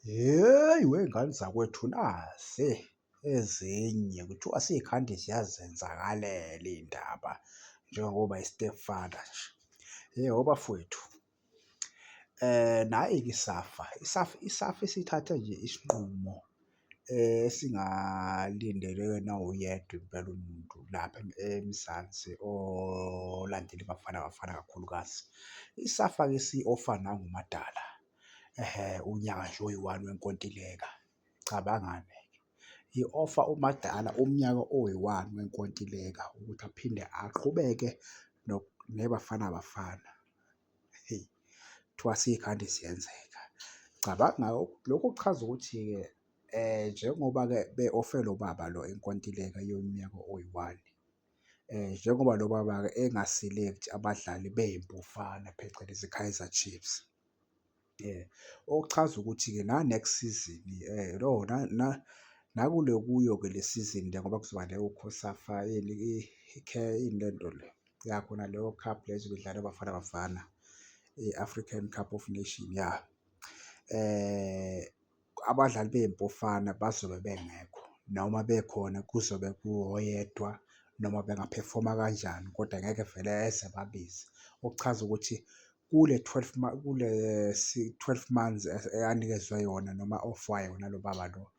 Hheyi wey'ngane zakwethu nazi ezinye kuthiwa siyikhanda ziyazenzakalela iy'ndaba njengoba i-step father nje. Yebo bafowethu, nayi-ke i-SAFA, i-SAFA, i-SAFA isithathe nje isinqumo esingalindelwe nawuyedwa impela umuntu lapha eMzansi olandela iBafana Bafana kakhulukazi. I-SAFA-ke isi-ofa nangu uMadala, ehhe, unyaka nje oyi-one wenkontileka. Cabangani-ke, i-ofa uMadala umnyaka oyi-one wenkontileka ukuthi aphinde aqhubeke neBafana Bafana. Heyi, kuthiwa siyikhandi ziyenzeka. Cabanga-ke lokhu kuchaza ukuthi-ke njengoba-ke be-ofe lo baba lo inkontileka yonyaka oyi-one, njengoba lo baba-ke enga-select-i abadlali bey'mpofana phecelezi i-Kaizer Chiefs. Okuchaza ukuthi-ke na-next season nakule okuyo-ke le sizini le ngoba kuzoba leyo COSAFA ini ini lento le? Ya, khona leyo cup le ezobe idlalwa iBafana Bafana, i-African Cup of Nation, ya. Abadlali bey'mpofana bazobe bengekho noma bekhona kuzobe kuwoyedwa noma bengaphefoma kanjani kodwa ngeke vele eze ababize. Okuchaza ukuthi kule 12 kule 12 months anikezwe yona noma a-ofwa yona lo baba lo,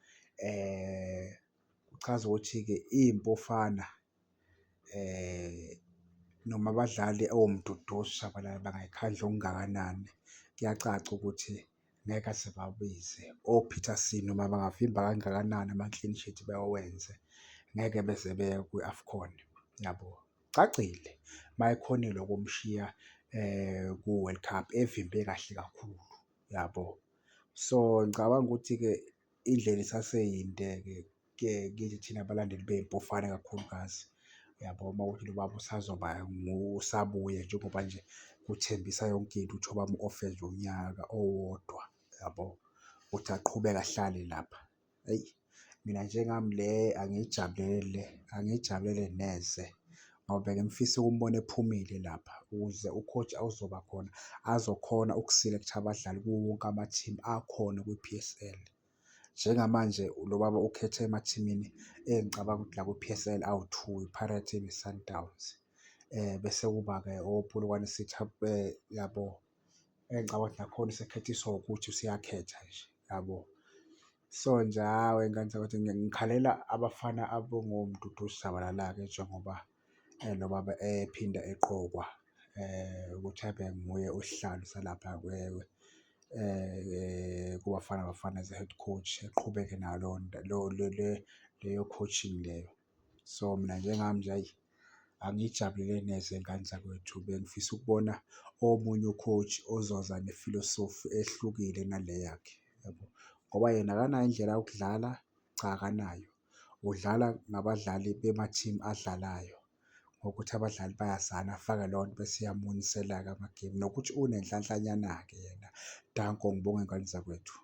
kuchaza ukuthi-ke iy'mpofana noma abadlali oMduduzi Shabalala bangay'khandla okungakanani, kuyacaca ukuthi ngeke aze ababize. O-Peterson noma bangavimba kangakanani ama-clean sheet bawenze, ngeke beze beye kwi-AFCON, yabo. Kucacile uma ekhonile ukumshiya ku-World Cup evimbe kahle kakhulu, yabo. So, ngicabanga ukuthi-ke indlela isaseyinde-ke kithi thina abalandeli bey'mpofana ikakhulukazi, uyabo? Uma kuwukuthi lo baba usazoba usabuya njengoba nje kuthembisa yonke into ukuthi bamu-ofe nje unyaka owodwa, yabo? Ukuthi aqhubeke ahlale lapha. Eyi, mina njengami le angiyijabulele le, angiyijabulele neze ngoba bengifisa ukumbona ephumile lapha ukuze u-coach ozoba khona azokhona uku-select-a abadlali kuwo wonke amathimu akhona kwi-PSL. Njengamanje lo baba ukhethe emathimini engicabanga ukuthi la kwi-PSL awu-two, i-Pirates ne-Sundowns. Bese kuba-ke oPolokwane City yabo, engicabanga ukuthi nakhona usekhethiswa ukuthi useyakhetha nje, yabo. So nje, hhawu wey'ngane zakwethu ngikhalela abafana abangoMduduzi Shabalala-ke njengoba lo baba ephinda eqokwa ukuthi abe nguye usihlalo salapha kuBafana Bafana as a-head coach, eqhubeke nalo leyo coaching leyo. So, mina njengami nje hhayi, angiyijabulele neze ngane zakwethu, bengifisa ukubona omunye u-coach ozoza nefilosofi ehlukile nale yakhe, yabo. Ngoba yena akanayo indlela yokudlala, cha akanayo. Udlala ngabadlali bema-team adlalayo ngokuthi abadlali bayazana afake leyo nto bese iyamuwinisela-ke amagemu nokuthi unenhlanhlanyana-ke yena. Danko ngibonge ngane zakwethu.